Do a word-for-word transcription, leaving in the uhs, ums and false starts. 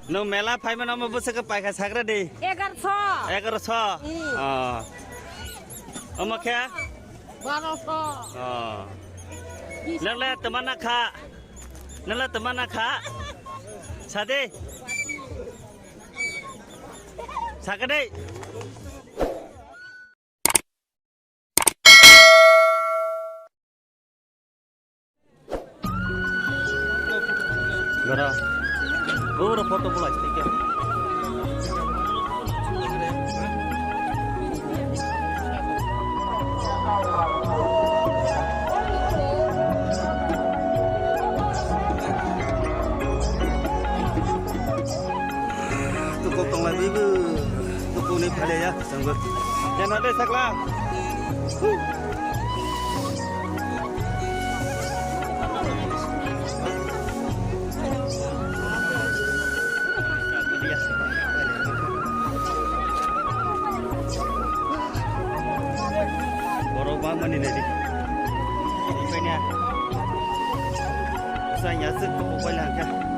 Nwng mela phaimano omo bwswk paikha sagra di? Egaroso. Egaroso? Hmm. Oh. Omo khe? Baroso. Oh. Nang le tama na kha? Nang le tama na kha? Sadi? Sakadi? Gara. Oro photo bolai sike. Tukok tonglai bibu. Tukuni phalaya, sanggo. Jana de sakla. Borok bangmani nai di. Omphaina. Saya sik kok pai langka.